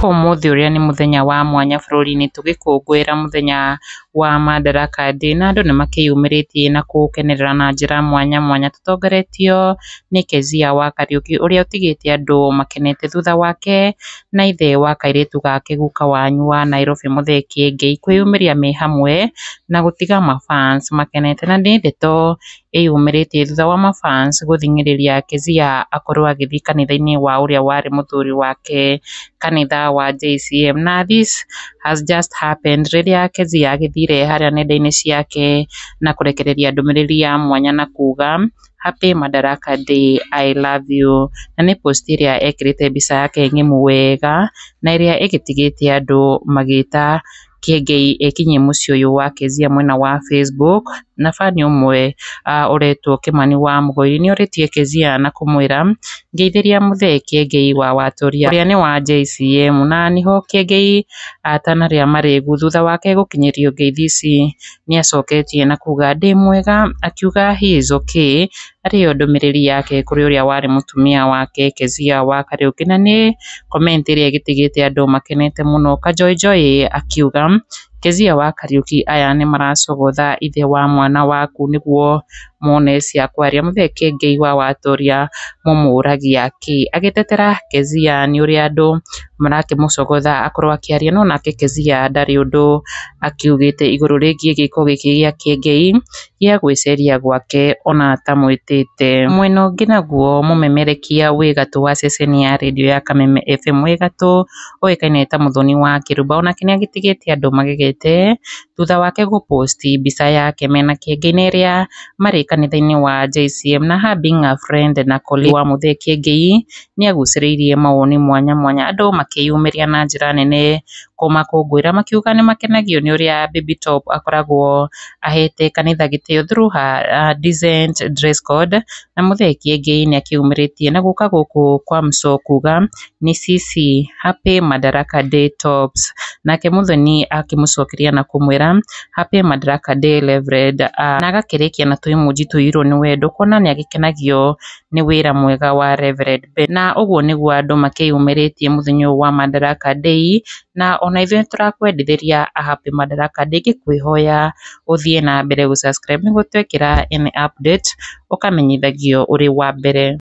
Ũmũthĩ ũrĩa nĩ mũthenya wa mwanya bũrũri-inĩ tũgĩkũngũĩra mũthenya wa Madaraka Day na andũ nĩ makĩyumĩrĩtie na kũũkenerera na njĩra mwanya mwanya tũtongoretio nĩ Kezia wa Kariuki ũrĩa ũtigĩte andũ makenete thutha wake na ithe wa kairĩtu gake guka wanyu wa Nairobi Muthee Kiengei kwĩyumĩria me hamwe na gũtiga mafans makenete na nĩ ndeto ĩyumĩrĩtie thutha wa mafans gũthing'ĩrĩria Kezia akorwo agĩthiĩ kanitha-inĩ wa ũrĩa warĩ mũthuri wake kanitha wa JCM na this has just happened rĩrĩa Kezia agĩthire harĩa nenda-inĩ ciake na kũrekereria ndũmĩrĩri ya mwanya na kuga Happy Madaraka Day, I love you. Na nĩ post ĩrĩa ekĩrĩte mbica yake ng'emu wega na ĩrĩa ĩgĩtigĩte andũ magĩta Kiengei ekinyie mũciĩ ũyũ wa Kezia mwena wa Facebook na bani ũmwe ũretwo Kĩmani wa Mũgoiri nĩ orĩtie Kezia na kũmwĩra ngeithĩria Muthee Kiengei wa Watoria ũrĩa nĩ wa JCM na nĩho Kiengei atanarĩa marĩgu thutha wake gũkinyĩrio ngeithi ici nĩacoketie na kuga ndĩ mwega akiuga he is okay arĩyo ndũmĩrĩri yake kũrĩ ũrĩa warĩ mũtumia wake Kezia wa Kariuki na nĩ comment ĩrĩa ĩgĩtigĩte andũ makenete mũno Kajoy Joy akiuga Kezia wa Kariuki aya nĩmaracogotha ithe wa mwana waku nĩguo mone cia kwaria. Muthee Kiengei wa Watoria mũmũragia kĩ agĩtetera Kezia nĩ ũrĩa andũ marakĩmũcogotha akorwo akĩaria no nake Kezia ndarĩ ũndũ akiugĩte igũrũ rĩgiĩ gĩko gĩkĩ gĩa Kiengei gĩa gwĩceria gwake ona atamwĩtĩte. Mwena ũngĩ naguo mũmemerekia wĩ gatũ wa ceceni ya rĩndiũ ya Kameme FM wĩ gatũ ũĩkaine ta Mũthoni wa Kĩrumba onake nĩagĩtigĩte andũ magegete thutha wake gũposti mbica yake mena Kiengei na ĩrĩa marĩ kanitha-inĩ wa JCM na her being a friend na colleague wa Muthee Kiengei nĩagucĩrĩirie mawoni mwanya mwanya andũ makĩyumĩria na njĩra nene kũmakũngũĩra makiuga nĩmakenagio nĩ ũrĩa Baby Top akoragwo ahete kanitha gĩtĩo through her decent dress code na Muthee Kiengei nĩakĩyumĩrĩtie na gũka gũkũ kwa Msoo kuga nĩ Sisi Happy Madaraka Day Tops nake Muthoni akĩmũcokeria na kũmwĩra Happy Madaraka Day Reverend na agakĩrĩkia na tũemoji tũiyũirwo nĩ wendo kuona nĩagĩkenagio nĩ wĩra mwega wa Reverend Ben na ũguo nĩguo andũ makĩyumĩrĩtie mũthenya ũyũ wa Madaraka Day na ona ithuĩ nĩtũrakwendithĩria a Happy Madaraka Day ngĩkwĩhoya ũthiĩ na mbere gũ subscribe nĩguo twekĩra any update ũkamenyithagio ũrĩ wa mbere.